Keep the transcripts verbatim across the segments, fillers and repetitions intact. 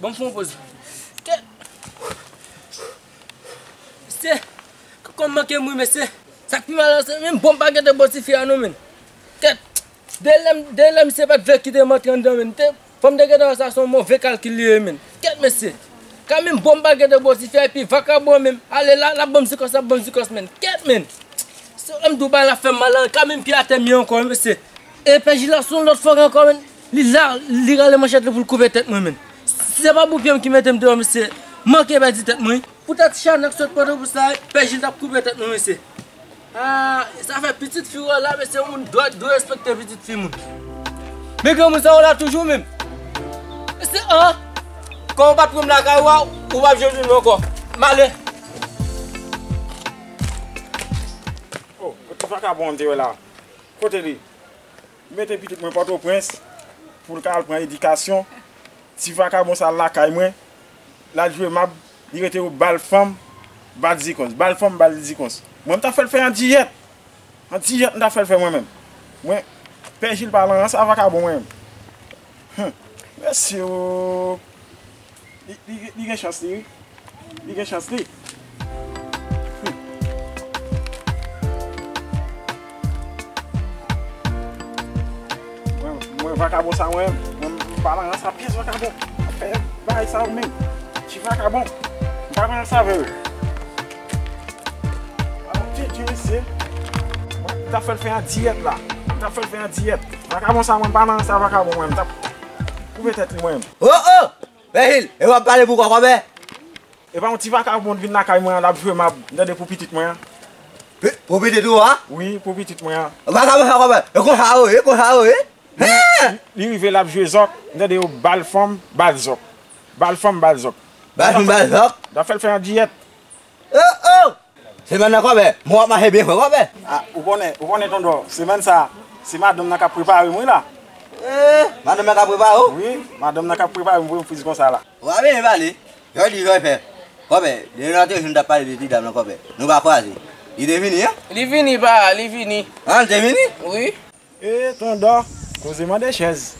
Ban m fè yon poz. Kèt. Mesye, kòkò m manke m wi, mesye. Sa k pi mal la, se menm bon m pa gentan bò tifi a non, menn. Kèt. De lè m, de lè misye pa t vle kite m antre anndan, menn. Te, fò m te gentan wè sa se yon move kalkil li ye, menn. Kèt, mesye. Kanmenm bon m pa gentan bò tifi a, epi vakabon menm. Ale la, l ap ban m zikòs, l ap ban m zikòs, menn. Kèt, menn. Se lè m di w bagay la fè m mal la, kanmenm pye atè m ye ankò, mesye. E pè Jil la se yon lòt fòk ankò, menn. Li la, li rale manchèt li pou l koupe tèt mwen, menn. Si se pa bon pye m ki mete m deyò, mesye, m manke pèdi tèt mwen. Poutèt Chana k sot Pòtoprens la, pè Jil t ap koupe tèt mwen, mesye. Ah, sa fè pitit fi w la, mesye, yon moun dwe, dwe respekte pitit fi moun. Men granmoun sa yo la toujou menm. Mesye, ah, kòm w pa t pran m lakay ou a, ou p ap janm jwenn mwen ankò. M ale. Oh, kote vakabon m te wè la? Kote li? Mete pitit mwen Pòtoprens pou l ka al pran edikasyon. Ti vakabon sa lakay mwen, l al jwe mab, li rete yo bal fanm, bal zikons, bal fanm, bal zikons. Mwen, m ta fè l fè an diyèt. An diyèt, m ta fè l fè mwen menm. Mwen, pè Jil pa lan sa vakabon mwen menm. Hum, mesye o. Li, li, li gen chans li, wi. Li gen chans li. Mwen, mwen vakabon sa mwen, mwen m pa nan rans a pyès vakabon. Fè bagay sa yo menm. Ti vakabon. M pa nan rans avè yo. Tchitchi mesye. M ta fè l fè an diyèt la. M ta fè l fè an diyèt. Vakabon sa mwen m pa nan rans a vakabon mwen. M t ap koupe tèt li mwen. Oh, oh! Pè Jil, e w ap pale pou kòkòbè? E pa yon ti vakabon vin lakay mwen an, l ap jwe mab, m tande pou pitit mwen an. Pi-, pou pitit ou a? Wi, pou pitit mwen an. Vakabon sa kòmè, e konsa yo ye, e konsa yo ye. Li, li, li rive l ap jwe zòk, m tande yo bal fanm, bal zòk. Bal fanm, bal zòk. Bal fanm, bal zòk. L ap fè l fè an diyèt. Oh, oh! Semèn nan kòmè, mwen w ap mache byen fre kòmè. Ah, ou konnen, ou konnen Tondò, semèn sa, se madanm nan k ap prepare m wi la. Eh, madanm nan k ap prepare w? Wi, madanm nan k ap prepare m pou yon friz konsa la. Ou pa byen pale. Jodi jodi fè. Kòpè, depi nou te jwenn t ap pale de ti dam nan kòpè. Nou pa kwaze. Li te vini an? Li vini pa, li vini. An, li te vini? Wi. E, Tondò, koze mande chèz.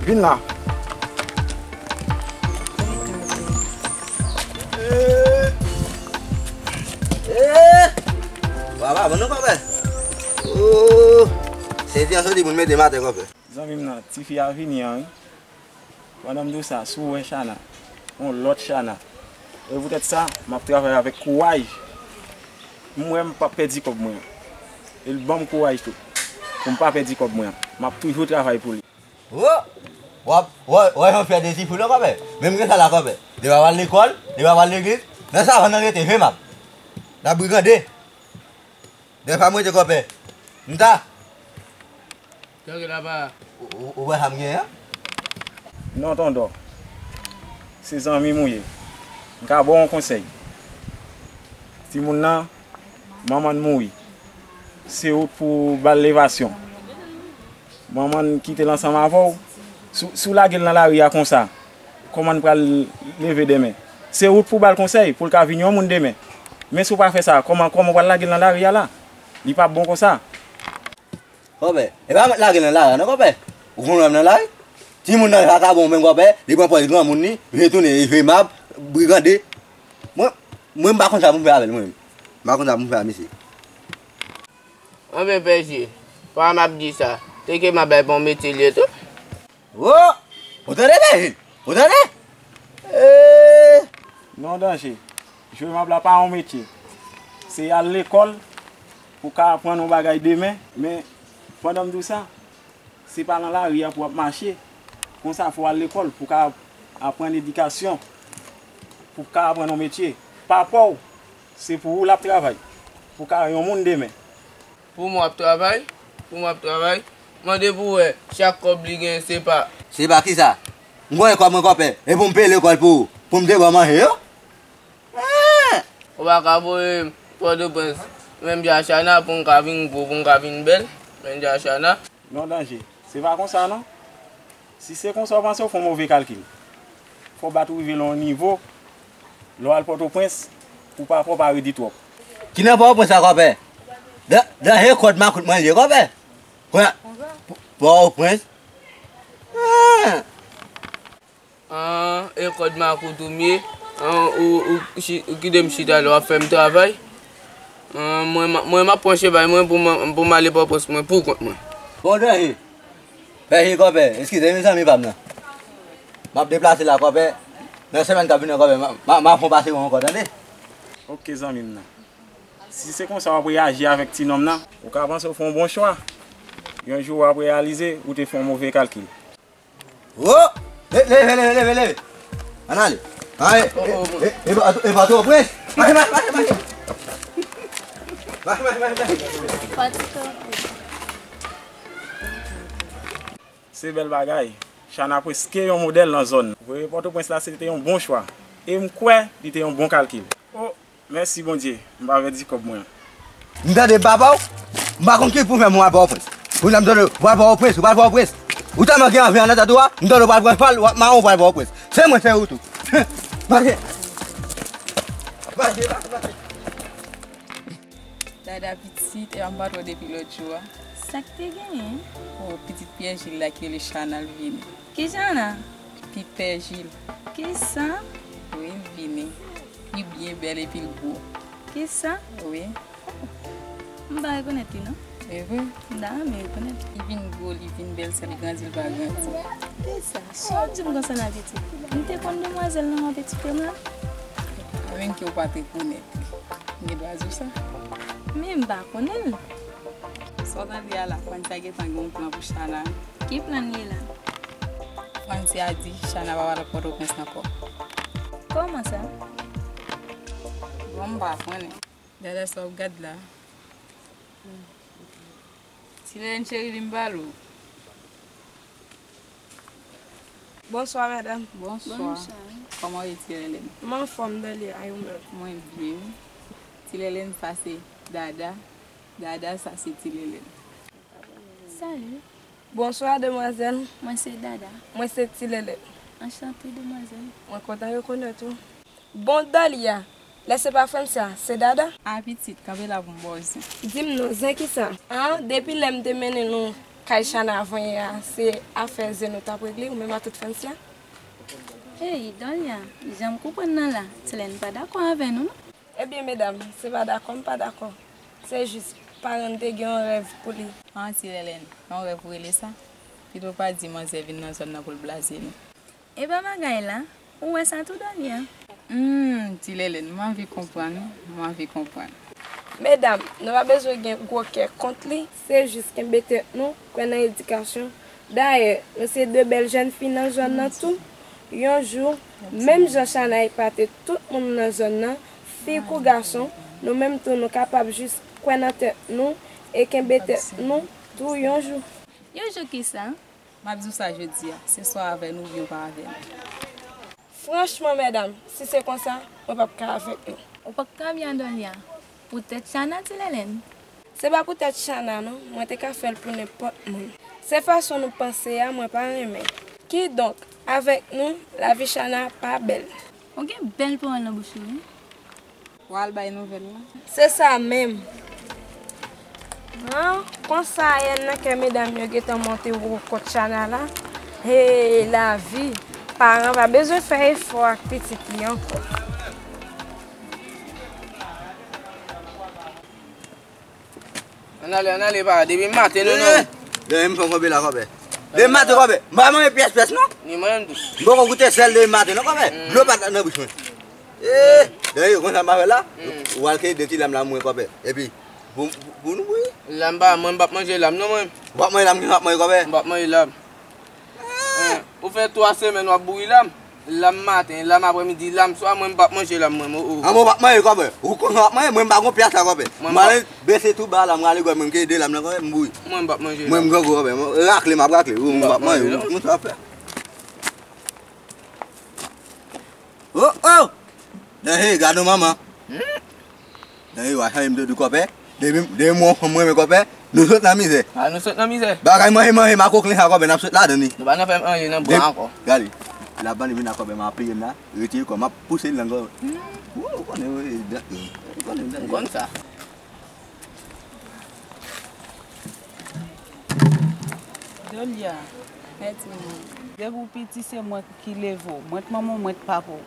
Vin la. E. E. Wa, wa, bon nou kòpè. Oh. Se di an soti pou n mete m atè kòpè. Zanmi m nan, tifi a vini an wi. Pandan m di w sa, si w wè Chana, yon lòt Chana. E poutèt sa, m ap travay avèk kouraj. M wè m p ap pèdi kòb mwen an. E l ban m kouraj tou. Pou m pa pèdi kòb mwen an. M ap toujou travay pou li. Wo! W ap, w ap, w ap fè de ti fou la, kòpè. Menm gen sa la, kòpè. Li pa pral lekòl, li pa pral legliz. Nan savann nan rete, jwe mab. L ap brigande. Dèfwa mwen te kòpè. M ta. Tanke la pa. Ou, ou, ou wè sa m genyen an? Non, Tondò. Se zanmi m ou ye. M ka ba w yon konsèy. Timoun nan, manman l mouri. Se ou k pou ba l levasyon. Manman l kite l ansanm avè w. Si, si w lage l nan lari a konsa, kòman l pral leve demen? Se ou k pou ba l konsèy pou l ka vin yon moun demen. Men si w pa fè sa, kòman, kòman w pral lage l nan lari a la? Li p ap bon konsa. Kòpè, e pa mwen k lage l nan lari a non, kòpè. Ou konn wè m nan lari? Timoun nan vakabon menm, kòpè, li pran pòz granmoun li, vin tounen, li jwe mab, brigande. Mwen, mwen m pa konn sa pou m fè avè l, mwen menm. M pa konn sa pou m fè a misye. Anben, pè Jil, pa m ap di sa. Teke mab la pa yon metye l ye tou. Wo! Ou tande, pè Jil? Ou tande? Eee! Non, danje. Jwe mab la pa yon metye. Se al lekòl pou w ka aprann yon bagay demen. Men, pandan m di w sa, se pa nan lari a pou w ap mache. Konsa, fò w al lekòl pou w ka aprann edikasyon, pou w ka aprann yon metye. Papa w, se pou ou l ap travay, pou w ka yon moun demen. Pou mwen w ap travay? Pou mwen w ap travay? Mande pou w wè, chak kòb li gen, se pa. Se pa kisa? M konn kòb mwen kòpè, e pou m peye lekòl pou, pou m te ba w manje yo? Eeh! Ou pa ka voye m Pòtoprens, menm jan a Chana, pou m ka vin gwo, pou m ka vin bèl, menm jan a Chana. Non, danje. Se pa konsa, non. Si se konsa w panse, w fè yon move kalkil. Fò w bat rive nan yon nivo, lè w al Pòtoprens, pou pa, pou w pa redi twòp. Ki nan Pòtoprens la, kòpè? Dan, dan e kòd makout mwen l ye, kòpè. Kounye a, Pò-, Pòtoprens. Ah. An, E kòd makout ou m ye, an, ou, ou, chi- ou kite m chita la, w ap fè m travay. An, mwen, m- mwen, m ap pran cheval mwen pou m, pou m ale Pòtoprens mwen pou kont mwen. Bon, Danje, Pè Jil, kòpè, eskize mezanmi pa m nan. M ap deplase la, kòpè. Nan semèn k ap vini an, kòpè, m a- m a- m a fè yon pase wè ankò, tande? Oke, zanmi m nan. Si se konsa w ap reyaji avèk ti nonm nan, ou ka panse w fè yon bon chwa. Yon jou w ap reyalize ou te fè yon move kalkil. Wo! Le- Leve, leve, leve, leve! Ann ale! Ann ale! E pa- e pa Pòtoprens! Mache, mache, mache, mache! Mache, mache, mache, mache! Se bèl bagay. Chana prèske yon modèl nan zòn nan. Voye Pòtoprens la se te yon bon chwa. E m kwè li te yon bon kalkil. O, mèsi Bondye, m pa pèdi kòb mwen. M tande papa w, m pa konn ki pou fè mwen al Pòtoprens. Pou nan m tande w pral Pòtoprens, ou pral Pòtoprens. Ou tèlman gen anvi anndan tèt ou a, m tande w pral pran chwal, w ap mawon, w pral Pòtoprens. Se mwen, se ou tou. Mache. Mache, mache, mache. Dada pitit, epa m pa t wè w depi lòt jou a. Sa k te genyen? O, pitit Pyè Jil la ki rele Chana l vini. Ki Chana? Pitit Pyè Jil. Kisa? Wi, l vini. Li byen bèl epi l gwo. Kisa? Wi. M pa rekonèt li non. E vre? M ta renmen rekonèt li. Li vin gwo, li vin bèl, sa li grandi, li pa grandi. Kisa? Sa w di m konsènan pitit? M te konn demwazèl nan yon pitit frè m la. Menm ke w pa t rekonèt li. M gen dwa di w sa? Men m pa konnen l. Sa w tande a la, Francia gentan gen yon plan pou Chana. Ki plan li la? Francia di Chana pa pral Pòtoprens ankò. Kòman sa? Bon, m pa konnen. Dada, sa w ap gad la? Ti Lèlèn cheri, vin m pale w. Bonswa, medam. Bonswa. Bonswa. Kòman w ye, Ti Lèlèn? M anfòm, Dali, a ou menm? Mwen byen, wi. Ti Lèlèn, sa se Dada. Dada, sa se Ti Lèlèn. Salut. Bonswa, demwazèl. Mwen se Dada. Mwen se Ti Lèlèn. Anchante, demwazèl. Mwen kontan rekonèt ou. Bon, Dali a, lè se pa Francia, se Dada? A pitit, kanpe la pou m ba w zen. Di m non, zen kisa? An, depi lè m te mennen nou kay Chana avanyè a, se afè zen nou t ap regle, ou menm ak tout Francia? Hey, Dali a, jan m konprann nan la, Ti Lèlèn pa dakò avè nou non. Ebyen, medam, se pa dakò m pa dakò. Se jis, paran n te gen yon rèv pou li. An, Ti Lèlèn, yon rèv ou rele sa? Pito w pa di manzè vin nan zòn nan pou l blaze nou. E pa bagay la, ou wè sa tou, Dali a? Humm, Ti Lèlèn, m anvi konprann, wi, m anvi konprann. Medam, nou pa bezwen gen gwo kè kont li, se jis kenbe tèt nou, kwè nan edikasyon. Dayè, nou se de bèl jèn fi nan zòn nan tou. Yon jou, menm jan Chana epate tout moun nan zòn nan, fi kou gason, nou menm tou nou kapab jis kwè nan tèt nou e kenbe tèt nou tou yon jou. Yon jou kisa? M ap di w sa jodi a, se swa avè nou oubyen w pa avè nou. Franchman, medam, si se konsa, mwen p ap ka avèk nou. Ou p ap ka byen, Dali a, poutèt Chana, Ti Lèlèn? Se pa poutèt Chana non, mwen te ka fè l pou nenpòt moun. Se fason nou panse a mwen pa renmen. Kidonk, avèk nou, lavi Chana pa bèl. Ou gen bèl pawòl nan bouch ou wi. W al bay nouvèl la. Se sa menm. An, konsa yèn nan kè medam yo gentan monte wo kont Chana la. Hey, lavi! Paran pa bezwen fè efò ak pitit li ankò. Ann ale, ann ale, pa. Depi maten, nou, non. Eh, dèyè m fè konbe la, kòpè. Depi maten, kòpè. M pa manje pyès, pyès, non. Ni mwen, m tou. M poko goute sèl depi maten, non, kòpè. Mm. Dlo pa t nan bouch mwen. Eh, dèyè, konsa m pa fè la. Mm. Ou al keye de ti lam la, mwen, kòpè. Epi, pou, pou, pou nou bouyi. Lam pa, mwen, m p ap manje lam, non, mwen. Ou p ap manje lam, ki jan w ap manje, kòpè? M p ap manje lam. Eh, ou fè twa semèn w ap bouyi lam. Lam maten, lam aprèmidi, lam swa, mwen m p ap manje lam mwen, o, o. An, mwen w ap manje kòpè. Ou konn w ap manje, mwen m pa gon pyès la kòpè. Mwen m prale bese tou ba la, m rale gòj mwen, m keye de lam nan kòpè, m bouyi. Mwen m p ap manje lam. Mwen m grangou kòpè, mwen rakle m ap rakle, ou m p ap manje, ou konn sa w ap fè. O, o! Danje, gade yon manman. Hmm? Danje, w a chanje m te di kòpè. Depi, depi mwen, mwen renmen kòpè, nou sot nan mizè. A, nou sot nan mizè. Bagay manje, manje, makoklen sa kòpè, n ap sot ladan li. Nou pa nan fè manje nan bwa ankò. Gade, l ap vini vin ak kòpè, m ap peye m la, retire kò, m ap pouse l nan gòj. Hmm. Ou, ou konnen, ou, ou konnen, ou konnen sa. Dolia. Mèsi, manman. Depi w piti, se mwen ki leve w. Mwen t manman w, mwen t papa w.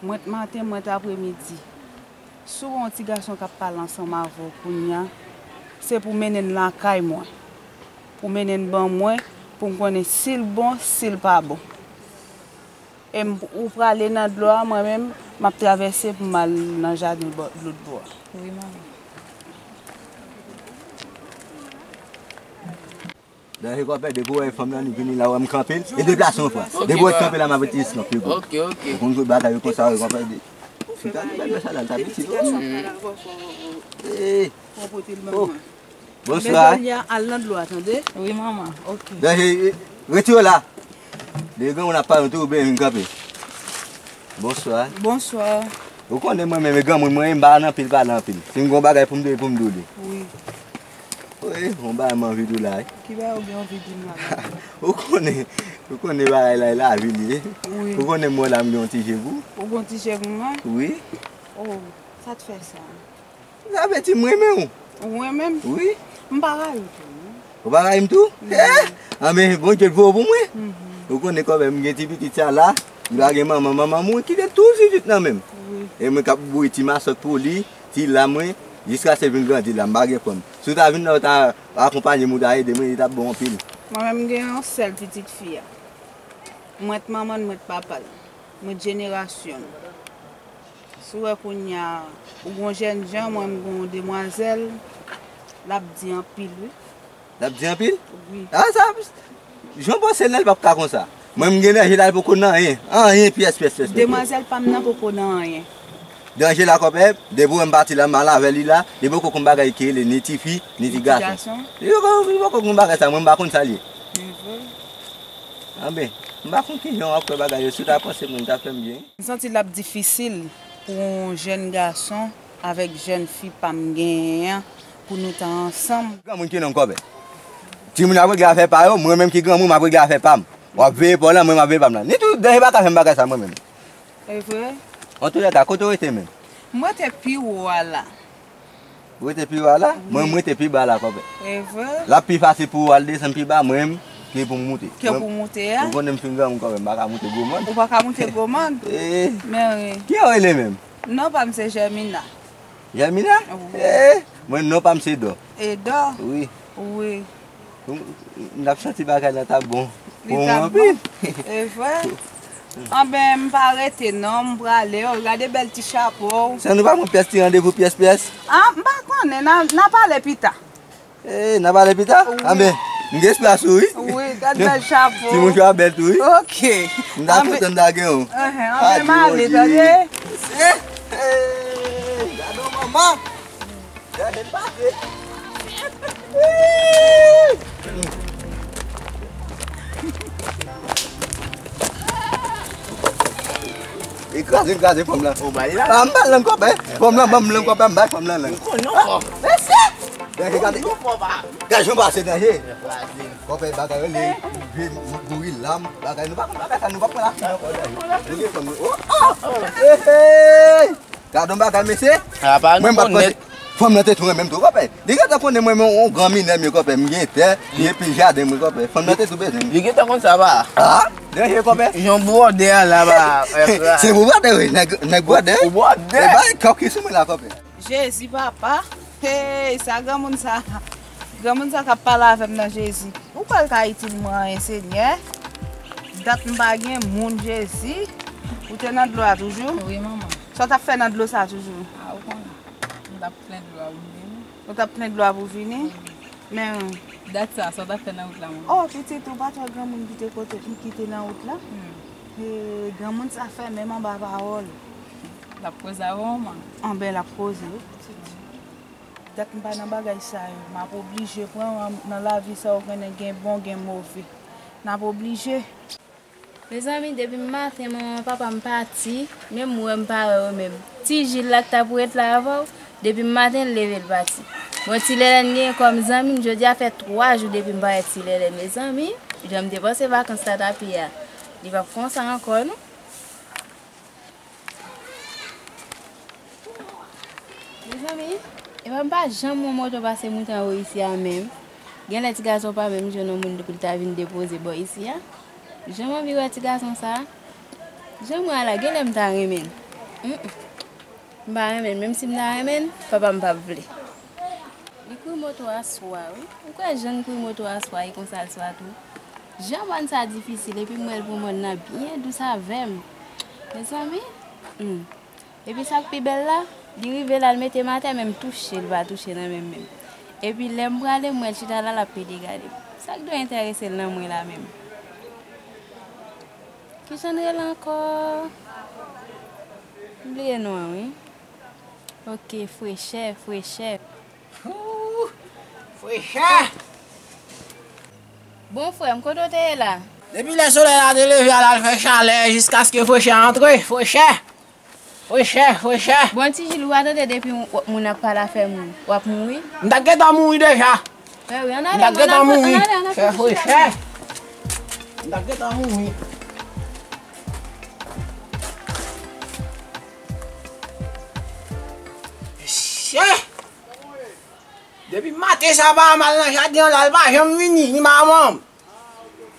Mwen t maten, mwen t apremidi. Si w wè yon ti gason k ap pale ansanm avè w kounye a, se pou w mennen l lakay mwen. Pou w mennen l ban mwen, pou m konnen si l bon, si l pa bon. E m, ou prale nan dlo a, mwen menm, m ap travèse pou m al nan jaden bò, lòt bò a. Wi, manman. Danje kòpè, depi w wè fanm nan, li vini la, wè m kanpe l, e deplase yon fwa. Depi w wè kanpe la, m ap retire snap li. Ok, ok. Ou konn kout bagay yo konsa, wè kòpè, de. Fita li bèl sa la, l ta piti. Ee. Oh. Bonswa. Begonia, al nan dlo a, tande? Wi, manman. Ok. Danje, retire w la. De granmoun ap pale, tou byen vin kanpe. Bonswa. Bonswa. Ou konnen mwen menm, e granmoun mwen ye, m pa nan anpil pale anpil. Si m gen yon bagay pou m di w, pou m di w li. Wi. Wi, yon bagay m anvi di w la, wi. Ki bagay ou gen anvi di m la? Ou konnen, ou konnen bagay la, e lavi li ye. Wi. Ou konnen m wè la, m gen yon ti je pou ou. Ou gen yon ti je pou mwen? Wi. Oh, sa t fè sa? Sa vle di m renmen w. Ou renmen m? Wi. M pa rayi w tou, non. Ou pa rayi m tou? Non. Eh! Anben, Bondye t voye w pou mwen. Mhm. Ou konnen kòmè m gen ti pitit sa la, li pa gen manman, manman mouri, kite l tou vit nan men m. Wi. E mwen k ap bouyi ti masòt pou li, ti lam mwen, jiskaske l vin grandi la, m pa gen fanm. Si w ta vin la, w ta akonpaye m, ou ta ede mwen, li t ap bon anpil. Mwen menm, m gen yon sèl pitit fi a. Mwen t manman l, mwen t papa l. Mwen t jenerasyon l. Si w wè kounye a, ou gon jènjan, mwen m gon demwazèl, l ap di anpil, wi. L ap di anpil? Wi. A, sa, jan w panse l nan, li p ap ka konsa. Mwen m gen nan je la, li poko nan anyen. Anyen, pyès, pyès, pyès, pyès. Demwazèl pa m nan poko nan anyen. Danje la kòpè, depi w wè m pati la, m al avè li la, li poko konn bagay ki rele ni tifi, ni ti gason. Ni ti gason? Li poko, li poko konn bagay sa, mwen m pa konn sa l ye. Men vre. Anben, m pa konn kijan w ap fè bagay yo, si w ta panse mwen, m ta fè m byen. M santi l ap difisil pou yon jèn gason avèk jèn fi pa m genyen an, pou nou ta ansanm. Granmoun ki nonm kòpè. Timoun ap regle afè pa yo, mwen menm ki granmoun, m ap regle afè pa m. W ap veye pa w lan, mwen m ap veye pa m lan. Ni tou, danje pa ka fè m bagay sa mwen menm. E vre? Antoulèka, kote w rete menm? M rete pi wo a la. Ou rete pi wo a la? Wi. Mwen, m rete pi ba la, kòpè. E vre? L ap pi fasil pou ou al desann pi ba, mwen menm, ke pou m moute. Ke pou w moute a? Ou konnen m fin granmoun kòpè, m pa ka moute gwo mòn. Ou pa ka moute gwo mòn? Eh. Men wi. Kijan w rele menm? Non pa m se Jèmina. Jèmina? Wi. Eh, mwen non pa m se Dò. E Dò? Wi. Wi. M, m t ap santi bagay la t ap bon pou mwen anpil. Li t ap bon. E vre? Anben, m pa rete non, m prale. Oh, gade bèl ti chapo w. San nou pa pran pyès ti randevou pyès pyès? Ah, m pa konnen, n a, n a pale pita. Eh, n a pale pita? Wi. Anben, m gen espwa sou ou, wi. Wi, gad bèl chapo. Ti mouchwa bèl tou, wi. Ok. M ta kontan m ta gen w. Enhen, anben, m ale, tande. Eh, eh, gade yon manman. Gade l pase. E kraze, kraze fanm lan. O, bay la. Ah, m ba l lang kòpè. Fanm lan ban m lang kòpè, m bay fanm lan lang. Ou konn non, papa. Mesye! Danje, gade. Gade jan pase danje. Kòpè bagay yo, li vye gouri lam. Bagay, nou pa konn bagay sa, nou pa konn la. Nou gen fanm, oh, oh. Hey, hey. Gade yon bagay, mesye. Mwen m pa t panse fanm nan te tou renmen m tou, kòpè. Li gentan konnen mwen, mwen yon gran minè, men kòpè, m gen tè, m gen pil jaden, mwen, kòpè. Fanm nan te tou bezwen m. Li gentan konn sa, ba. Ah, danje, kòpè. Yon bwòdè a la, ba. Se pou bwòdè, wi, nèg, nèg bwòdè. Ou bwòdè. E bay kòk ki sou mwen la, kòpè. Jezi, papa. Hey, sa granmoun sa. Granmoun sa k ap pale avè m nan, Jezi. Ou kwè l ka itil mwen anyen, Senyè? Dat m pa gen moun, Jezi. Ou te nan dlo a toujou? Wi, manman. Sa w t ap fè nan dlo sa toujou? A, ou konnen. M t ap plen dlo a pou m vini. Ou t ap plen dlo a pou w vini? Wi. Men dat sa, sa w t ap fè nan wout la, manman? Oh, pitit, ou pa t wè granmoun ki te kote, ki te nan wout la? Hmm. E, granmoun sa fèmen m anba pawòl. L ap koze avè w, manman? Anben, l ap koze, wi, pitit. Dat m pa nan bagay sa yo. M ap oblije pran w nan lavi sa, ou konnen gen bon, gen move. N ap oblije. Mezanmi, depi maten, manman, papa m pati, menm wè m pa wè yo menm. Ti Jil la k t ap ret la avè w, depi maten l leve l pati. Bon, Ti Lèlèn gen kòm zanmi m, jodi a fè twa jou depi m pa wè Ti Lèlèn, mezanmi. Jan m te panse vakans la t ap ye a, li p ap konsa ankò, non. Mezanmi, epa m pa janm wè moto pase moute anwo isi a menm. Genlè ti gason pa menm jwenn yon moun pou l ta vin depoze bò isi a. Jan m anvi wè ti gason sa a. Jan m wè a la, genlè m ta renmen l. Mm, mm. M pa renmen l, menm si m ta renmen l, papa m p ap vle. Li kouri moto a swa, wi. Ou kwè jan l kouri moto a swa, e konsa l swa tou? Jan mòn sa difisil, epi m wè l pou mòn nan byen dous avè m. Mezanmi, hmm. Epi sa k pi bèl la, li rive la, l mete m atè, men m touche, l pa touche nan men m menm. Epi lè m prale, m wè l chita la, l ap pede gade m. Sa k dwe enterese l nan mwen la menm? Kijan l rele ankò? M bliye non an, wi. Ok, frechè, frechè. Ooh, frechè! Bon, frè m, kote w te ye la? Depi lè solèy la te leve a, l al fè chalè jiskaske frechè antre. Frechè! Frechè, frechè! Bon, Ti Jil, ou pa tande depi w-, w-, moun ap pale afè moun, w ap mouri? M t ap gentan mouri deja. Frè, wi, ann ale, ann ale, ann ale, ann ale. Frechè! M t ap gentan mouri. Mesye! Depi maten sa pa m al nan jaden an la, l pa janm vini, ni manman m.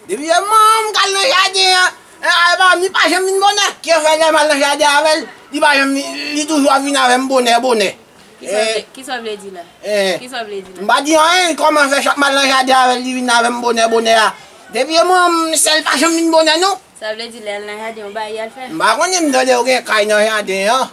Depi se manman m k al nan jaden an, eh, al pa m, li pa janm vin bonè. Ki fè lè m al nan jaden avè l, li pa janm vin, li toujou ap vin avè m bonè, bonè. Kisa w vle, kisa w vle di la? Eh, kisa w vle di la? M pa di anyen, kòman fè chak m al nan jaden avè l, li vin avè m bonè, bonè a. Depi se manman m, sèl pa janm vin bonè, non. Sa vle di lè l nan jaden, yon bagay y al fè? M pa konnen, m tande yo gen kay nan jaden an.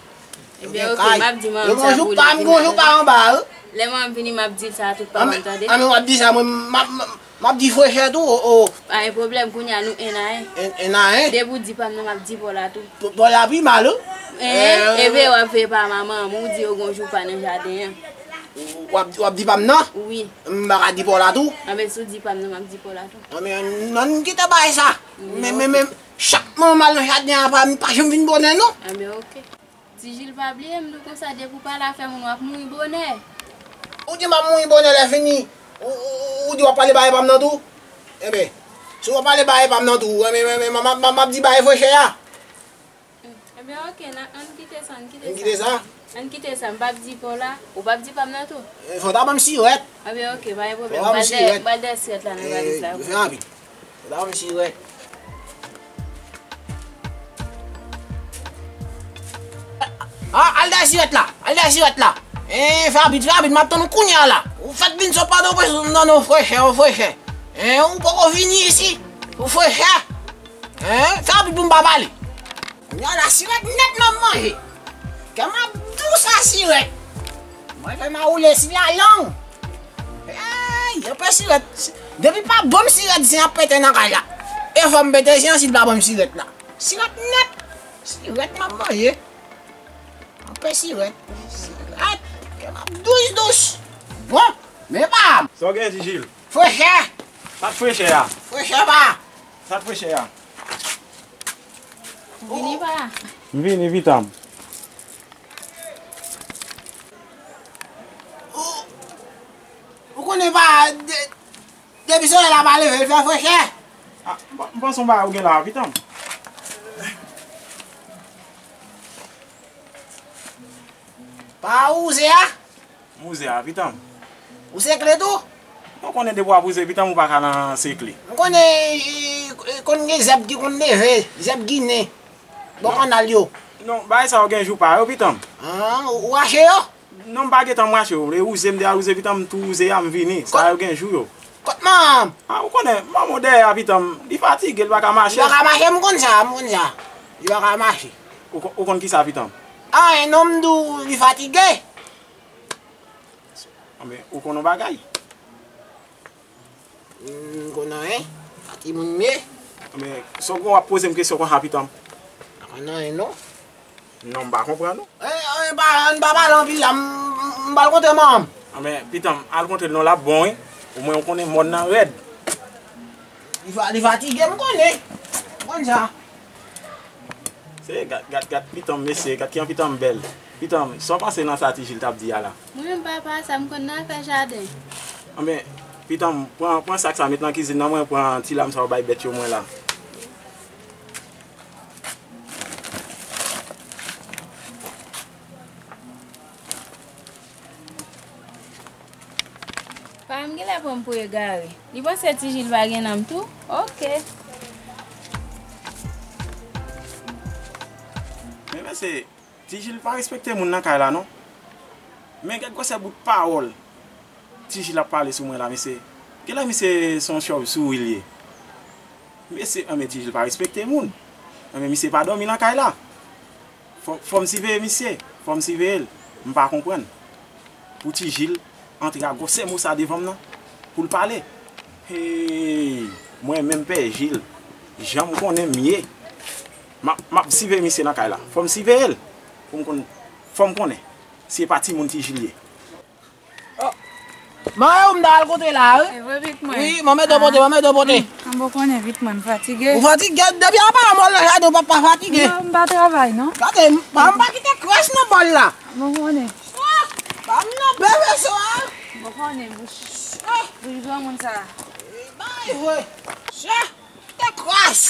Ebyen, oke, m ap di manman m sa pou li vin avè m. Yo gon jou pa, m gon jou pa anba, wi. Lè manman m vini, m ap di l sa a tout pa m, tande? Anben, w ap di sa, mwen, m ap, m ap, m ap di frechè tou, o, o. Pa gen pwoblèm, kounye a nou en a en. En, en a en? Depi w di pa m nan, m ap di pa w la tou. Pa w la pi mal, wi. En, e veye w ap veye pa manman m, ou di yo gon jou pa nan jaden an. W ap, w ap di pa m nan? Wi. M pa ka di pa w la tou? Anben, si w di pa m nan, m ap di pa w la tou. Anben, ann kite bagay sa. Men, men, men, chak manman m al nan jaden an, pa, m pa janm vin bonè, non. Anben, oke. Ti Jil, pa bliye m di w konsa, depi w pale afè moun, w ap mouri bonè. Ou di m ap mouri bonè lè fini, ou, ou, ou di w ap pale bagay pa m nan tou? Enben, si w ap pale bagay pa m nan tou, enben, enben, enben, m, m, m, m ap di bagay frechè a. Enben, oke, n a, ann kite sa, ann kite sa. Ann kite sa? Ann kite sa, m p ap di pa w la, ou p ap di pa m nan tou? Eh, fò w ta ban m sirèt. Enben, oke, pa gen pwoblèm. Fò w ta ban m sirèt. M pral dèyè sirèt la nan valiz la pou ou. Eh, fè rapid. Fò w ta ban m sirèt. Ah, al dèyè sirèt la, al dèyè sirèt la. Eh, fè rapid, fè rapid, m ap tann ou kounye a la. Ou fèk vin sot Pòtoprens, ou m tann ou frechè, ou frechè. Eh, ou poko vini isi, ou frechè. Eh, fè rapid pou m pa pale. Kounye a la, sirèt nèt m ap manje. Kè m ap dous a sirèt. Mwen fè m a woule si la lang. Ey, anpè sirèt. Depi pa ban m sirèt, zen ap pete nan kay la. E fò m pete zen an si l pa ban m sirèt la. Sirèt nèt. Sirèt m ap manje. Anpè sirèt. Sirèt. Kè m ap dous dous. Bon, men pa m. Sa w gen, Ti Jil? Frechè. Sa k frechè a? Frechè pa. Sa k frechè a? Vini pa. M vini, pitan m. Ou, ou konnen pa, de, depi solèy la pa leve, l fè frechè. Ah, m pa, m panse yon bagay ou gen la, pitan m. Pa wouze a? M wouze a, pitan m. Ou sekle tou? Mwen konnen depi w ap wouze, pitan m, ou pa ka nan sekle. M konnen, e, e, konn gen zèb ki konn leve, zèb ginen, bò kannal yo. Non, bagay sa yo gen jou pa yo, pitan m. Ah, ou, ou rache yo? Non, m pa gentan m rache yo. E wouze m te al wouze, pitan m, m tou wouze a, m vini. Sa yo gen jou yo. Kot manman m? Ah, ou konnen, manman w dèyè a, pitan m, li fatige, li pa ka mache. Li pa ka mache, m konn sa, m konn sa. Li pa ka mache. Ou ko-, ou konn kisa, pitan m? Ah, non, m di w, li fatige. Anben, ou konn yon bagay? M konn anyen. A timoun m ye. Anben, sa w gen w ap poze m kesyon konsa, pitan m? Pa konn anyen, non. Non, m pa konprann ou. Eh, eh, pa, ann pa pale anpil la, m, m, m pral kontre manman m. Anben, pitan m, al kontre l non, l ap bon, wi. Omwen ou konnen mòn nan rèd. Li fa-, li fatige, m konnen. M konn sa. Se, gad, gad, gad pitan m, mesye, gad kijan pitan m bèl. Pitan m, sa w panse nan sa Ti Jil t ap di a la? Mwen menm papa sa, m konn nan afè jaden. Anben, pitan m, pran, pran sak sa, met nan kizin nan, mwen pran ti lam sa w bay bèt yo mwen la. Pa m genlè pran m pou egare. Li panse Ti Jil pa gen nanm tou? Oke. Se, Ti Jil pa respekte moun nan kay la non. Men gad gwosè bout pawòl Ti Jil ap pale sou mwen la, mesye. Genlè misye se yon chòv souri l ye. Mesye, anben Ti Jil pa respekte moun. Anben misye pa dòmi nan kay la. Fò, fò m siveye misye, fò m siveye l. M pa konprann. Pou Ti Jil antre ak gwosè mo sa devan m nan pou l pale. Hey, mwen menm Pè Jil, jan m konnen m ye, m ap, m ap siveye misye nan kay la. Fò m siveye l pou m konn, fò m konnen si e pa timoun Ti Jil ye. Mwen ou m ta al kote la wi. Se vre pitit mwen. Wi, mwen mete w pote, mwen mete w pote. An bon konnen pitit mwen, m fatige. Ou fatige? Depi apa mwen nan jaden ou pa pa fatige. Non, m pa travay non. Gade, m pa kite kras nan bòl la. Bon konnen. Ban m nan bebe so a. Bon konnen bouch. Bouch granmoun sa. Bay vre. Sa. Te kras.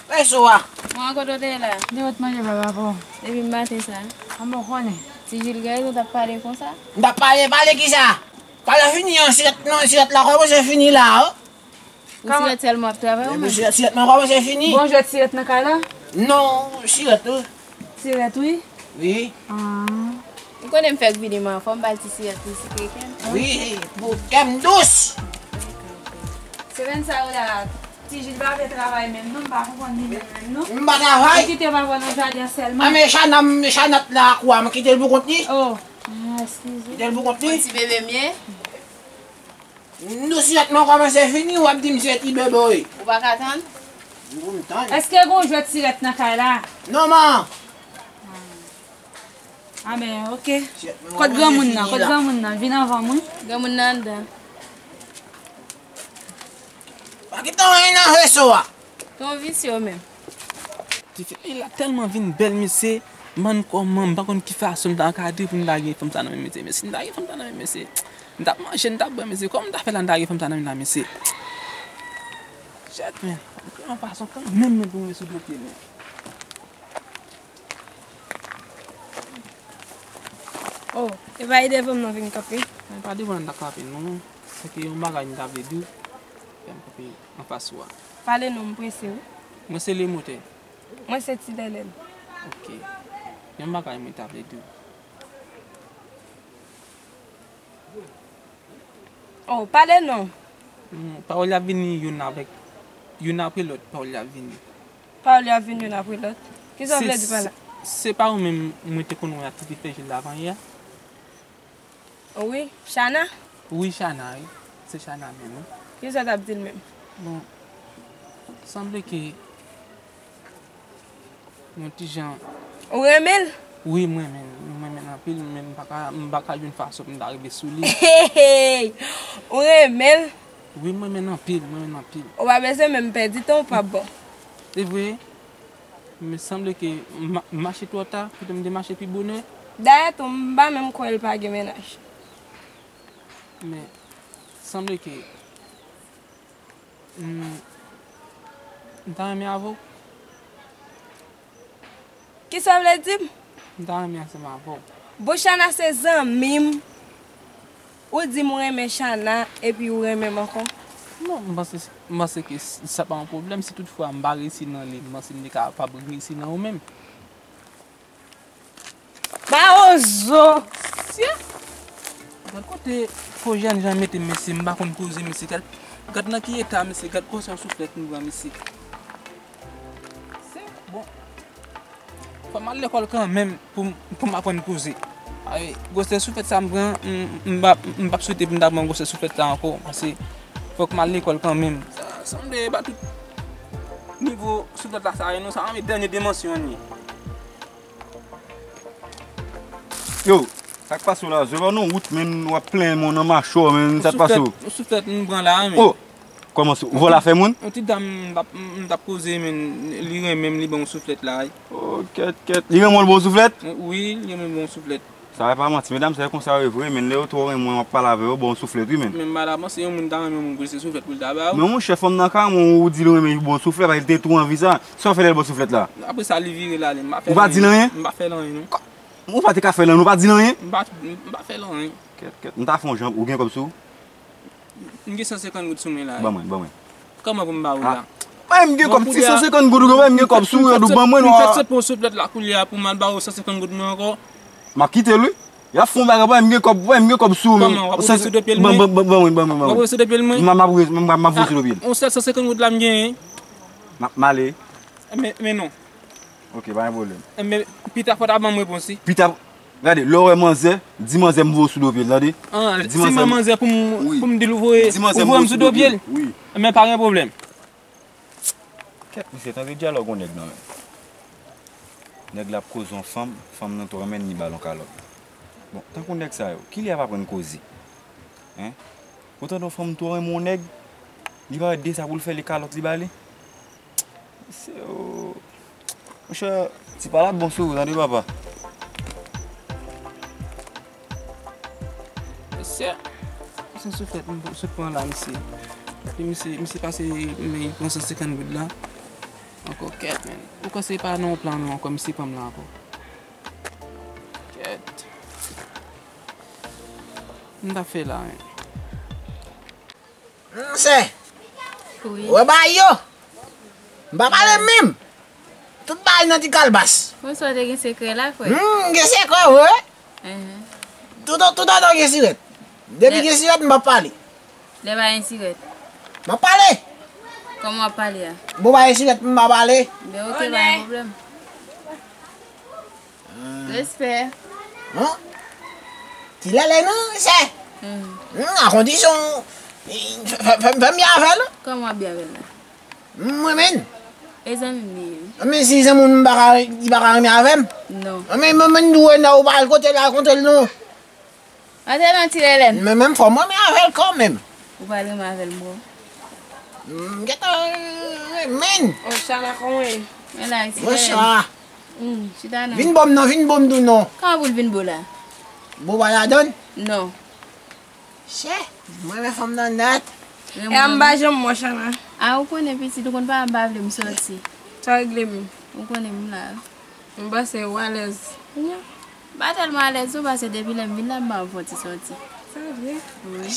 Bebe so a. Mwen kote w te ye la? Te ret manje baba pou. Depi maten sa. An bon konnen. Ti Jil gen rezon t ap pale konsa. M t ap pale, pale kisa? Pale fini an, sirèt non, sirèt la kòmanse fini la. Ou sirèt sèlman ap travay ou menm? Sirèt mwen kòmanse fini. Bon jwèt sirèt nan kay la? Non, sirèt wi. Sirèt wi? Wi. Ou konnen m fèk vini man, fò m ba l ti sirèt li si kreken. Wi, pou kè m dous. Semèn sa yo la, Ti Jil pa vle travay menm non, m pa konprann li menm menm non. M pa travay. Li kite papa nan jaden an sèlman. A men Chana, Chana t nan lakou a, m kite l pou kont li. Oh, ah, eskize. Kite l pou kont li. Ti bebe m ye. Nou sirèt mwen kòmanse fini, w ap di m se ti bebe w ye. Ou pa ka tann? Pou m tann. Èske gon jwèt sirèt nan kay la? Non man. Amen, ok. Kot granmoun nan? Kot granmoun nan? Vin anvan m wi. Granmoun nan anndan. Pa kite anyen nan veso a. Ton visye w menm. Tifi la tèlman vin bèl mesye, m pa konn kòman, m pa konn ki fason m ta ankadre pou m ta gen fanm sa nan men mesye. Men si m ta gen fanm sa nan men mesye, m t ap manje, m t ap bwè mesye. Kòman m ta fè la m ta gen fanm sa nan men la mesye? Shit men, m kwè yon fason kanmenm men pou m sou do pye men. Oh, e pa ede fanm nan vin kanpe? Mwen pa devan nan ta kanpe non. Se ke yon bagay m ta vle di w. Fè m kanpe anfas ou a. Pale non, m prese wi. Mwen se Lemotè. Mwen se Ti Lèlèl. Ok. Yon bagay mwen ta vle di w. Oh, pale non. Hmm, pawòl y ap vini youn avèk, youn apre lòt, pawòl y ap vini. Pawòl y ap vini youn apre lòt? Kisa w vle di pa la? Se pa ou menm mwen te konn wè a ki te fè jil la avanyè a? Wi, Chana? Wi, Chana, wi. Se Chana menm, wi. Kisa w t ap di l menm? Bon, sanble ke yon ti jan. Ou renmen l? Wi, m renmen l. M renmen l anpil, men m pa ka, m pa ka jwenn fason pou m ta rive sou li. Hey, hey! Ou renmen l? Wi, m renmen l anpil, m renmen l anpil. Ou pa bezwen menm pèdi tan, ou p ap bon. Se vre, men sanble ke m, m mache twò ta, kite m te mache pi bonè. Dayè tou, m pa menm kwè l pa gen mennaj. Men, sanble ke M, m ta renmen avè w. Kisa w vle di m? M ta renmen ansanm avè w. Bon, Chana se zanmi m. Ou di m ou renmen Chana, epi ou renmen m ankò? Non, m panse, m panse ke s-, sa pa yon pwoblèm. Si toutfwa m pa reyisi nan li, m panse m te kapab reyisi nan ou menm. Mawozo! Sye! Gad kote fo jènjan mete m, mesye, m pa konn koze, mesye. Gad, gad nan ki eta, mesye, gad gwosè souflèt m pran, mesye. Se bon. Fò m al lekòl kanmenm pou m, pou m aprann koze. Ay, gwosè souflèt sa m pran, m, m pa, m p ap swete pou m ta pran gwosè souflèt la ankò, paske fòk m al lekòl kanmenm. Sa sanble e pa tout nivo souflèt la sa ye, non, sa anvi dènye dimansyon an ye. Yo, sa k pase w la? Zolo nan wout, men w ap plenyen men w nan machò, men sa k pase w? Yon souflèt, yon souflèt m pran la, men. Oh! Kòman sou, ou vòlò afè moun? Yon ti dam m t ap, m t ap koze, men li renmen m, li ban m yon souflèt la, wi. Oh, kèt, kèt. Li renmen w, l ba w souflèt? Wi, li renmen m, l ban m yon souflèt. Sa e pa manti, medam sa e konsa yo ye vre, men lè yo twò renmen w, y ap pale avè yo, ba w yon souflèt, wi, men. Men m pa ta panse yon moun ta renmen yon moun pou l se souflèt pou l ta ba w. Men monchè, fanm nan ka renmen w, ou di l renmen l ba w yon souflèt, paske l te tou anvi sa. Sa w fè lè l ba w souflèt la? Apre sa, li vire l ale, m pa fè l anyen. Ou pa di l anyen? M pa fè l anyen, non. Ou pa te ka fè l anyen, ou pa di l anyen? M pa, m pa fè l anyen. Kèt, kèt. M ta fè yon jan, ou gen kòb sou ou? M gen san senkant goud sou mwen la, wi. Ban mwen, ban mwen. Kòman pou m ba ou la? Pa m gen kòb, ti san senkant goud ou gen, pa m gen kòb sou ou, ban mwen non. Fè sot pou sou plèt la koulye a pou m al ba ou san senkant goud mwen ankò. M ap kite l wi. Y ap fè yon bagay, pa m gen kòb, pa m gen kòb sou ou. Kòman, w ap voye sou de pye l mwen? Ban mwen, ban mwen, ban mwen. W ap voye sou de pye l mwen? M ap voye, m ap voye sou de pye l. Yon sèl san senkant goud la m genyen. M ap, m ale. Men, men non. Ok, pa gen pwoblèm. Men pita fò w ta ban m repons wi. Pita, gade, lè w wè manzè, di manzè m voye w sou do pye l, tande? Di manzè. An, si m wè manzè pou m, pou m di l ou voye, ou voye m sou do pye l? Wi. Men pa gen pwoblèm. Kèt, misye, tande dyalòg yon nèg nan men. Nèg la ap koze yon fanm, fanm nan tou renmen li ba l yon kalòt. Bon, tankou nèg sa yo, kilè y ap aprann koze? Hein? Ou tande yon fanm tou renmen yon nèg, li pa wè de sa pou l fè, li kalòt li ba li? Mesye, oh. Monchè, ti pa la bon sou ou, tande papa. Mesye, san sou fèt, m sot pran la, mesye. Epi misye, misye pase, men pran san senkant goud la. Ankò kèt, men. Ou kwè se pa nan yon plan nou ankò, misye pran m la ankò. Kèt. M ta fè la, men. Monchè. Wi. Wè bagay yo. M pa pale menm. Tout bagay nan ti kalbas. Bonswa, te gen sekrè la, frè? Hmm, gen sekrè, wi. Enhen. Tout, tout, tout, tout gen sirèt. Depi gen sirèt, m pa pale. Lè pa gen sirèt. M ap pale. Kòman w ap pale a? Bon, pa gen sirèt, m pa pale. Ben, ok, pa gen pwoblèm. Respè. Hon? Ti lèlè non, sè. Hmm, a kondisyon, fè, fè, fè m byen avè l. Kòman w ap byen avè l la? Mwen menm. E zanmi m li ye. Men si zanmi m pa ka, li pa ka renmen avè m. Non. Men, men, men, dwe nan ou pa al kote l, al kontre l non. Antre non, ti Lèlèn. Men menm fò mwen renmen avè l kanmenm. Ou pral renmen avè l, bro. M gentan renmen. Oh, Chana, kòman w ye? Men la, ti Lèlèn. Bonswa. Hmm, chita non. Vin bo m non, vin bo m tou non. Kòman pou l vin bo la? Bo pa ladann? Non. Chè, mwen renmen fanm nan nèt. E a m pa janm wè w, Chana. A, ou konnen pitit, ou konn pa m pa vle m sòti. Sa regle menm? Ou konnen m la. M panse ou alèz. Kounye a? M pa tèlman alèz non, paske depi lè m vin la, m ba w fè yon ti sòti. Sa vre? Wi.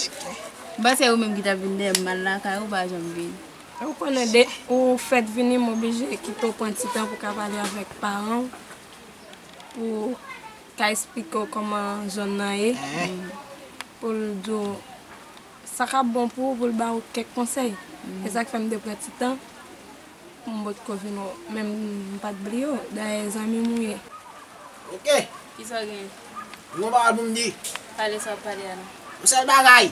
M panse ou menm ki t ap vin dèyè m, m al lakay ou, ou pa janm vin. Ou konnen de, ou fèt vini, m oblije kite w pran ti tan pou w ka pale avèk paran w, pou w ka esplike w kòman zòn nan ye, pou l di w sa k ap bon pou ou, pou l ba w kèk konsèy. E sa k fè m te pran ti tan. M potko vin, men m pa t bliye w. Dayè, zanmi m ou ye. Ok. Kisa w gen? Yon pawòl pou m di. Pale sa w ap pale a la. Yon sèl bagay.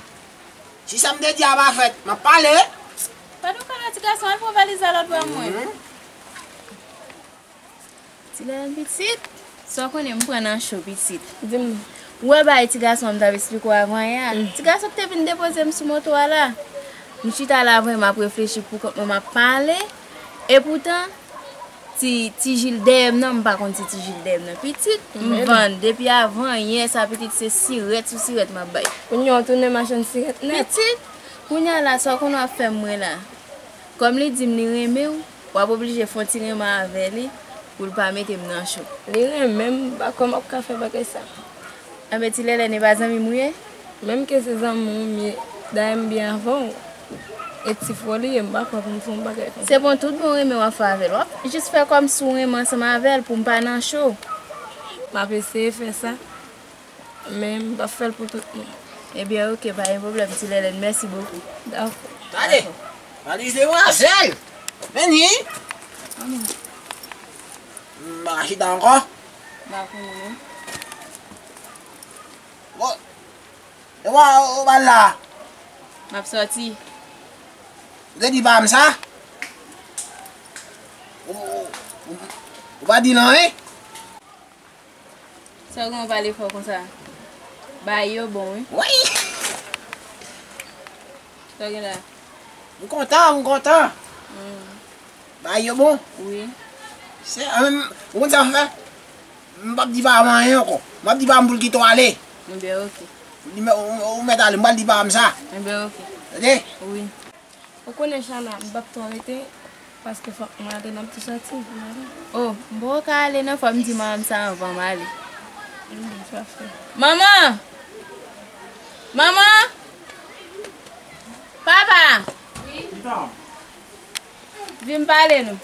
Si sa m te di a pa fèt, m ap pale. Padon, kòlè ti gason, al pran valiz la lòt bò mwen. Mhm. Ti Lèlèn pitit, sa w konnen m pran nan cho pitit. Di m. Ou wè bagay ti gason an m t ap esplike w avan yè a? Ti gason ki te vin depoze m sou moto a la. M chita la vrèman ap reflechi pou kont mwen, m ap pale. Epoutan, ti, ti Jil dèyè m nan, m pa konn si ti Jil dèyè m nan. Pitit, m vann. Depi avan yè sa, pitit, se sirèt sou sirèt m ap bay. Kounye a w tounen machann sirèt nèt. Pitit, kounye a la, sa w konnen w ap fè m mwen la. Kòm li di m li renmen w, w ap oblije fè yon ti renmen avè li pou l pa mete m nan cho. Li renmen m, m pa kwè m ap ka fè bagay sa. Enben, ti Lèlèn, e pa zanmi m ou ye? Menm ke se zanmi w m ye, dayè m byen avè w. E ti frè w li ye, m pa kwè pou m fè yon bagay konsa. Se bon, tout bon renmen w ap fè avè l. W ap jis fè kòmsi w renmen ansanm avè l pou m pa nan cho. M ap eseye fè sa. Men m p ap fè l pou tout moun. Ebyen, oke, pa gen pwoblèm, ti Lèlèn, mèsi bokou. Dakò. Tande, valiz demwazèl. Men ni. M pa ka chita ankò. M pa konnen non. Bon, e wa, ou pa la. M ap sòti. Ou te di pa m sa? Ou, ou, ou, ou pa di l anyen? Sa w gen w pale fò konsa? Bagay yo bon, wi. Wi! Sa w gen la? M kontan, m kontan. Hmm. Bagay yo bon? Wi. Se, ou konn sa m fè? M p ap di pa m anyen ankò. M ap di pa m pou l kite w ale. Enben, oke. Ou, ou, ou mèt ale, m pral di pa m sa. Enben, oke. Tande? Wi. Ou konnen, Chana, m p ap twò rete, paske fòk mwen ale, n ap tou sòti, m ale. O, m poko ka ale non, fò m di manman m sa anvan m ale. Manman! Manman! Papa! Wi. Vin pale nou.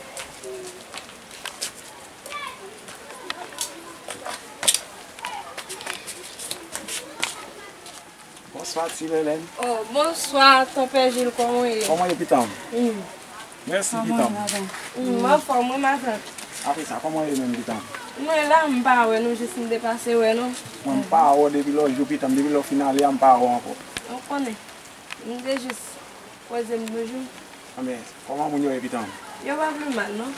Bonswa, ti Lèlèn. Oh, bonswa, tonpè Jil, kòman w ye? Kòman w ye, pitanm? Mm. Mèsi, pitanm. Mm, m anfòm, wi, matant. Apre sa, kòman w ye menm, pitanm? Mwen la, m pa wè nou, jis m te pase wè nou. Mwen, m pa wè w depi lòt jou, pitanm, depi lè w fin ale a, m pa wè w ankò. Ou konnen, m te jis poze m toujou. Anben, kòman moun yo ye, pitanm? Yo pa pi mal, non.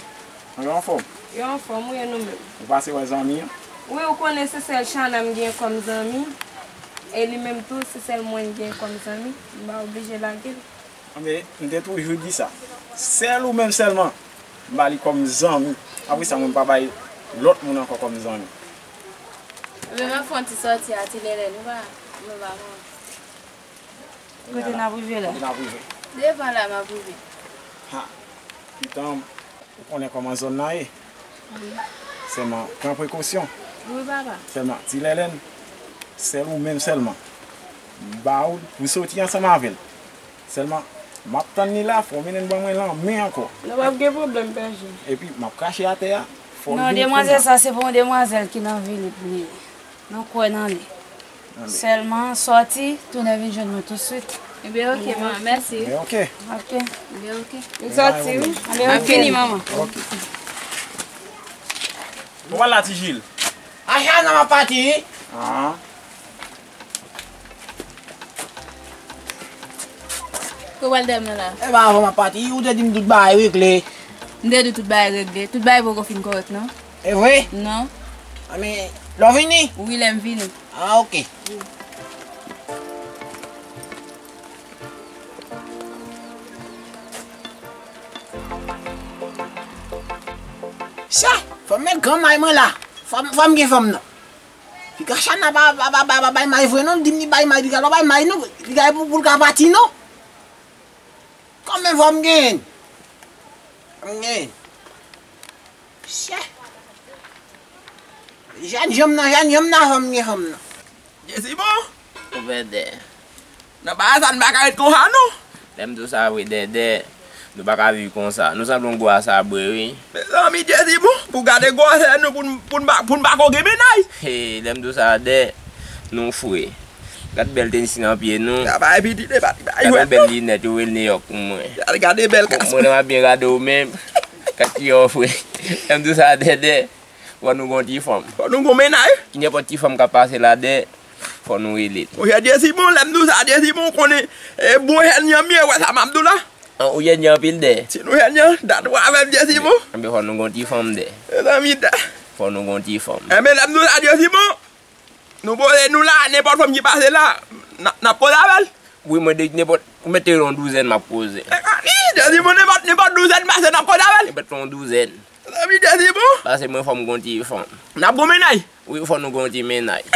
Yo anfòm? Yo anfòm, wi, e nou menm? Ou pase wè zanmi an? Wi, ou konnen se sèl Chana m gen kòm zanmi. E li menm tou, se sèl mwen l gen kòm zanmi. M pa oblije lage l. Anben, m te toujou di sa. Sèl ou menm sèlman, m ba li kòm zanmi. Apre sa, mwen pa bay lòt moun ankò kòm zanmi. Anben, m ap fè yon ti sòti a, ti Lèlèn, ou pa, mwen pa konn. Kote n ap rive la? Kote n ap rive? Devan la m ap rive. Ha, pitanm, ou konnen kòman zòn nan ye? Wi. Sèlman, pran prekosyon. Wi, papa. Sèlman, ti Lèlèn, sèl ou menm sèlman. M ba ou pou soti ansanm avè l. Sèlman, m ap tann li la, fò w mennen l ban mwen lanmen ankò. Non, p ap gen pwoblèm, Pè Jil. Epi, m ap krache atè a, fò l vin kounye a. Non, demwazèl sa, se pou yon demwazèl ki nan Vilip li ye. Nou kwè nan li. Sèlman sòti, tounen vin jwenn mwen tousuit. Ebyen, oke, manman, mèsi. Ebyen, oke. Oke. Ebyen, oke. M sòti, wi. Ebyen, oke. M ap vini, manman. Oke. Ou pral la, ti Jil? Acha nan m ap pati, wi. Ah. Ou pral dèyè mwen la? E pa avan m ap pati, ou te di m tout bagay regle. M te di tout bagay regle. Tout bagay poko fin kòrèk, non? E vre? Non. Anben, lè w vini? Wi, lè m vini. Ah, oke. Sa, fò m met gran may mwen la. Fò m, fò m gen fanm nan. Piga Chana pa, pa, pa, pa, pa bay may vre non, li di m li bay may, piga pa bay may non, piga pou, pou l ka pati non. Kòman fò m genyen? Fò m genyen. Chè. Jèn janm nan, jèn janm nan, fò m gen fanm nan. Jezi bon. Ou pèdè. Nan bagay sa, nou pa ka ret konsa, non. Lè m di w sa vre, Dèdè, nou pa ka viv konsa. Nou sanble yon gwo asabre, wi. Mezanmi, Jezi bon, pou gade gwosè nou, pou n, pou n pa, pou n pa ko gen mennaj. Hey, lè m di w sa, Dè, nou fre. Gad bèl tenis nan pye nou. Sa bagay pitit, e pa ti bagay jwèt, non. Gad yon bèl linèt, yo rele Neyòk pou mwen. Gad, gade bèl kas. Mwen, mwen byen gade w menm. Gad ki ofre. Lè m di w sa, Dèdè, fò nou gon ti fanm. Fò nou gon mennaj. Ki nenpòt ti fanm k ap pase la, Dè, fò nou rele l. Monchè, Jezi bon, lè m di w sa, Jezi bon, ou konnen, e, bon jènyan m ye, wè sa m ap di w la. An, ou jènyan anpil, Dè. Si nou jènyan, dat ou avè m, Jezi bon. Enben, fò nou gon ti fanm, Dè. Mezanmi, Dè. Fò nou gon ti fanm. Enben, lè m di w sa, Jezi bon. Nou poze nou la, nenpòt fanm ki pase la, n a, n ap koze avè l. Wi, mwen de nenpòt, ou mete yon douzèn m ap koze. Mezanmi, Jezi bon, nenpòt, nenpòt douzèn pase, n ap koze avè l. Nenpòt yon douzèn. Mezanmi, Jezi bon. Pase mwen fò m gon ti fanm. N ap gon mennaj. Wi, fò nou gon ti mennaj.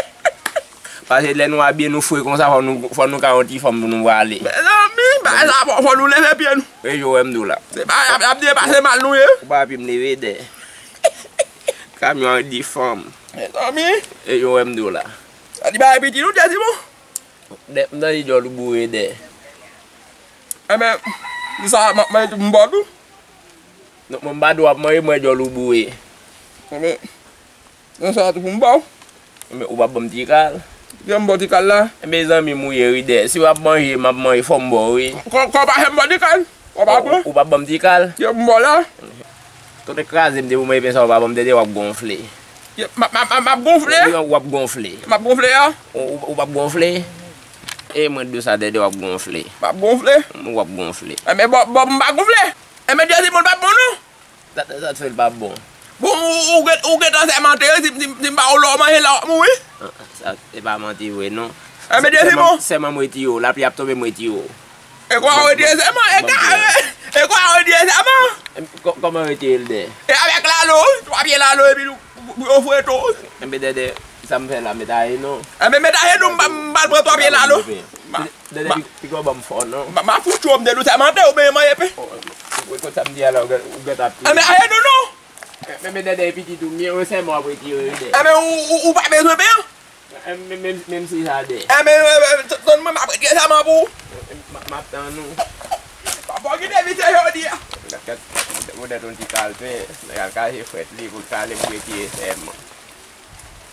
Pase lè nou abiye nou fre konsa, fò nou, fò nou ka yon ti fanm pou nou prale. Mezanmi, bagay sa fò, fò nou leve pye nou. E yo wè m di w la. Se pa, y ap, y ap depase mal nou ye. Ou pa pi m leve, Dè. Kamyon ak di fanm. Mezanmi. E yo wè m di w la. Sa di bagay piti nou, Jezi bon. Dè, m tande djòl ou boure, Dè. Enben, di sa, m ap manje tou pou m ba w tou. Non, mwen m pa di w ap manje, mwen djòl ou boure. Enben, nan sa tou pou m ba w. Enben, ou p ap ban m ti kal? Kiyè m ba w ti kal la? Enben, zanmi m ou ye wi, Dè. Si w ap manje, m ap manje, fò m ba w wi. Kò, kò pa fè m ba w ti kal. Ou pa pran? Ou p ap ban m ti kal? Kiyè m ba w la? Tonnè kraze m, depi w manje pen sa, ou pa ban m, Dèdè, w ap gonfle. M ap, m ap, m ap gonfle? Wi, w ap gonfle. M ap gonfle a? Ou, ou, ou p ap gonfle? E mwen di w sa, Dèdè, w ap gonfle. M ap gonfle? Ou ap gonfle. Enben, bon, bon, m pa gonfle. Enben, Jezi, moun pa bon, non. Sa, sa, sa t fè l pa bon? Bon, ou, ou, ou gen, ou gentan sèmante, si, si, si m pa ou lè w manje la, w ap mouri. Ah, sa, se pa manti vre, non. Enben, Jezi, bon. Sèman, sèman m retire w, lapli ap tonbe, m retire w. E kwa w retire sèman? E kwa, e kwa w retire sèman? Kò-, kòman retire l, Dè? E avèk lalo, twa pye lalo, epi nou, pou, pou yo fre tou. Enben, Dèdè, sa m fè la, met ajenou. Enben, met ajenou, m pa, m pa pran twa pye lalo. Dèdè, pi, pi kò ban m fò, non. M a, m a fout yo, m te dou sèmante, ou byen manje pen. Kot sa m di a la, ou gen, ou gentan ap tire. Enben, ajenou, non. Men, men, Dèdè, pitit ou, men, sèman w ap retire, Dè. Enben, ou, ou, ou pa bezwen pen an? Menm, menm, menm si sa, Dè. Enben, tann mwen, m ap retire sèman pou ou. M, m, m ap tann ou. Papa, w kite misye jodi a. Gad, gad. Poutèt yon ti kalpen, nèg al kache frèt li pou l kale pou retire sèman.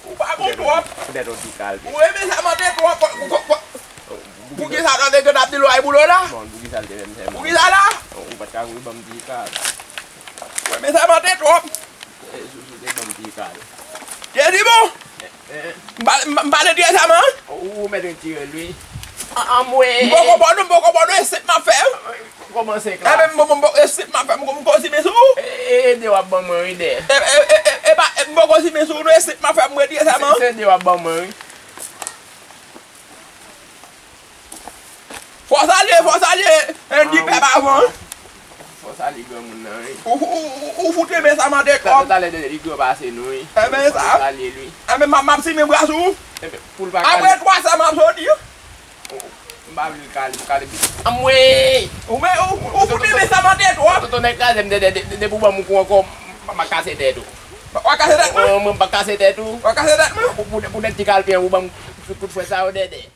Ou pa bon twòp. Poutèt yon ti kalpen. Ou renmen Samantha twòp. Pou, pou, pou, pou ki sa tande ke n ap di lwa e boulò la? Bon, pou ki sa l te fè m sèman? Pou ki sa la? Ou pa t ka voye ban m ti kal. Ou renmen Samantha twòp. E, sou, sou te ban m ti kal. Jezi bon. M pa, m pa, m pa retire sa, man. Ou, ou mèt retire l, wi. Anmwey. M poko ba w non, m poko ba w non, e senk m ap fè. Kòman senk la? Enben, m poko, m poko, e senk m ap fè, m poko simen sou ou. E, e, e de w ap ban mwen, wi, de. E, e, e, e, e pa, e, m poko simen sou ou non, e senk m ap fè, m retire sa, man. Se, se de w ap ban mwen, wi. Fò salye, fò salye, Andy Pep avan. Fò salye granmoun nan, wi. Ou, ou, ou, ou fout renmen Samantha twòp. Talè, talè, li gran pase nou, wi. Enben sa. Fò salye li. Enben, m ap, m ap simen bra sou ou. Enben, pou l pa kale. Apre twa sa, m ap soti. M pa vle l kale, m kale. Anmwey! Ou men, ou, ou fout renmen Samantha twòp. Tonton nèg kraze m dèdè, de, de, depi w ban m kou ankò, m, m, m a kase tèt ou. W a kase tèt mwen? Mwen, mwen, m pa kase tèt ou. W a kase tèt mwen? Pou, pou, pou nèg ti kalpen an, ou ban m kout fwèt sa yo dèdè.